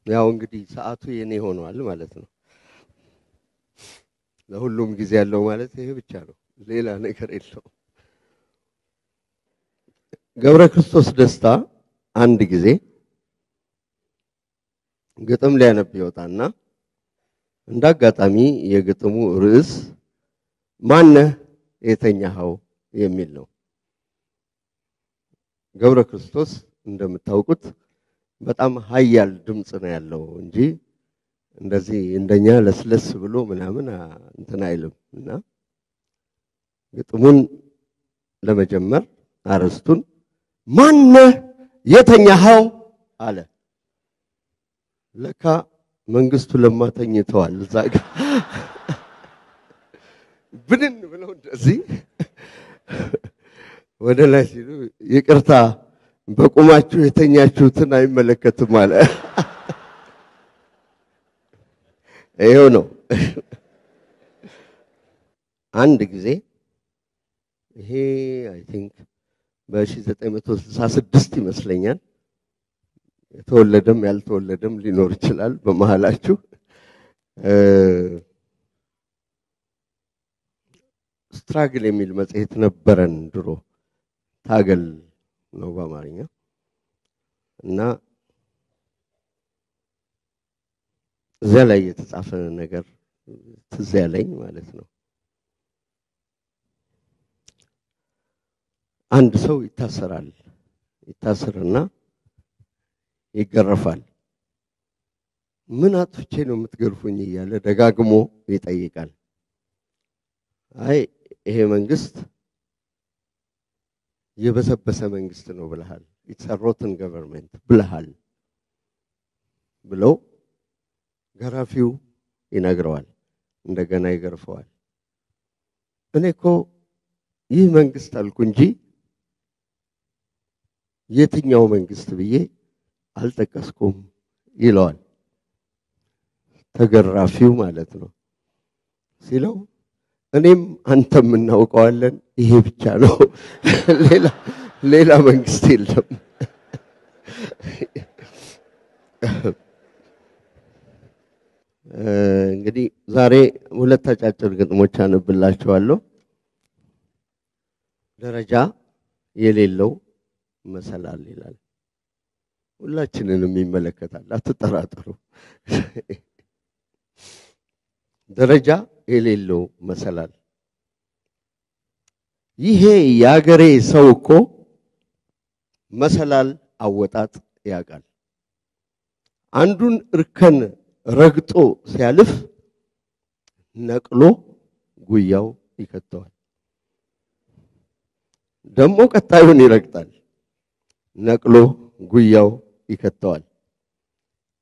ያው እንግዲህ ሰዓቱ የኔ ሆኗል ማለት ነው። ለሁሉም ጊዜ ያለው ማለት ይሄ ብቻ ነው፣ ሌላ ነገር የለውም። ገብረ ክርስቶስ ደስታ አንድ ጊዜ ግጥም ሊያነብ ይወጣና እንዳጋጣሚ የግጥሙ ርዕስ ማነህ የተኛኸው የሚል ነው። ገብረ ክርስቶስ እንደምታውቁት በጣም ኃያል ድምጽ ነው ያለው እንጂ እንደዚህ እንደኛ ለስለስ ብሎ ምናምን እንትን አይልም። እና ግጥሙን ለመጀመር አርስቱን ማነህ የተኛኸው አለ። ለካ መንግስቱ ለማ ተኝተዋል እዛ ጋር ብንን ብለው እንደዚህ ወደ ላይ ሲሉ ይቅርታ በቁማችሁ የተኛችሁትን አይመለከትም አለ። ይኸው ነው። አንድ ጊዜ ይሄ I think በ1966 ይመስለኛል፣ የተወለደም ያልተወለደም ሊኖር ይችላል በመሃላችሁ። Struggle የሚል መጽሔት ነበረን ድሮ፣ ታገል ነው በአማርኛ። እና እዚያ ላይ የተጻፈ ነገር ትዝ ያለኝ ማለት ነው። አንድ ሰው ይታሰራል። ይታሰርና ይገረፋል። ምን አጥፍቼ ነው የምትገርፉኝ እያለ ደጋግሞ ይጠይቃል። አይ ይሄ መንግስት የበሰበሰ መንግስት ነው ብለሃል፣ it's a rotten government ብለሃል ብለው ገራፊው ይነግረዋል። እንደገና ይገርፈዋል። እኔ እኮ ይህ መንግስት አልኩ እንጂ የትኛው መንግስት ብዬ አልጠቀስኩም ይለዋል። ተገራፊው ማለት ነው። ሲለው እኔም አንተም እናውቀዋለን፣ ይሄ ብቻ ነው፣ ሌላ መንግስት የለም። እንግዲህ ዛሬ ሁለት አጫጭር ግጥሞች አነብላችኋለሁ። ደረጃ የሌለው መሰላል ይላል። ሁላችንንም ይመለከታል፣ አትጠራጠሩ። ደረጃ የሌለው መሰላል። ይሄ የአገሬ ሰው እኮ መሰላል አወጣጥ ያውቃል። አንዱን እርከን ረግጦ ሲያልፍ ነቅሎ ጉያው ይከተዋል። ደግሞ ቀጣዩን ይረግጣል፣ ነቅሎ ጉያው ይከተዋል።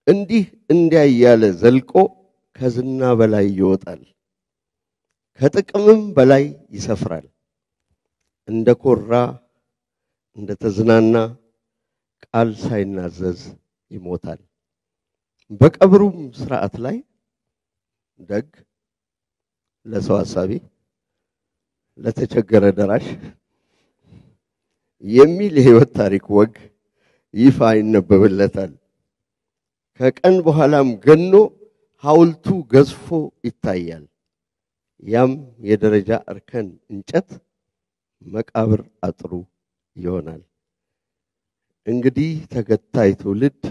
እንዲህ እንዲያ እያለ ዘልቆ ከዝና በላይ ይወጣል፣ ከጥቅምም በላይ ይሰፍራል። እንደ ኮራ እንደ ተዝናና ቃል ሳይናዘዝ ይሞታል። በቀብሩም ስርዓት ላይ ደግ፣ ለሰው አሳቢ፣ ለተቸገረ ደራሽ የሚል የህይወት ታሪክ ወግ ይፋ ይነበብለታል። ከቀን በኋላም ገኖ ሐውልቱ ገዝፎ ይታያል። ያም የደረጃ እርከን እንጨት መቃብር አጥሩ ይሆናል። እንግዲህ ተከታይ ትውልድ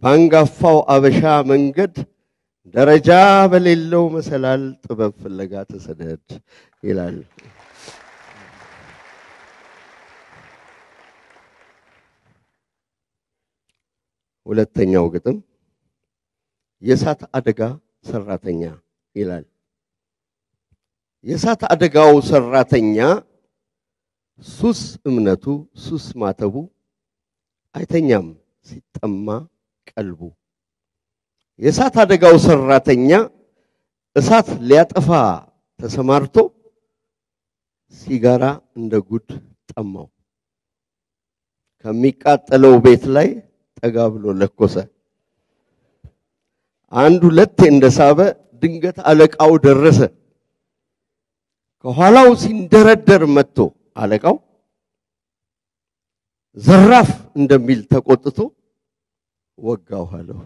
ባንጋፋው አበሻ መንገድ ደረጃ በሌለው መሰላል ጥበብ ፍለጋ ተሰደድ ይላል። ሁለተኛው ግጥም የእሳት አደጋ ሰራተኛ ይላል። የእሳት አደጋው ሰራተኛ ሱስ እምነቱ ሱስ ማተቡ አይተኛም ሲጠማ ቀልቡ። የእሳት አደጋው ሰራተኛ እሳት ሊያጠፋ ተሰማርቶ ሲጋራ እንደ ጉድ ጠማው። ከሚቃጠለው ቤት ላይ ጠጋ ብሎ ለኮሰ። አንድ ሁለቴ እንደሳበ ድንገት አለቃው ደረሰ። ከኋላው ሲንደረደር መጥቶ አለቃው ዘራፍ እንደሚል ተቆጥቶ ወጋሁ አለው።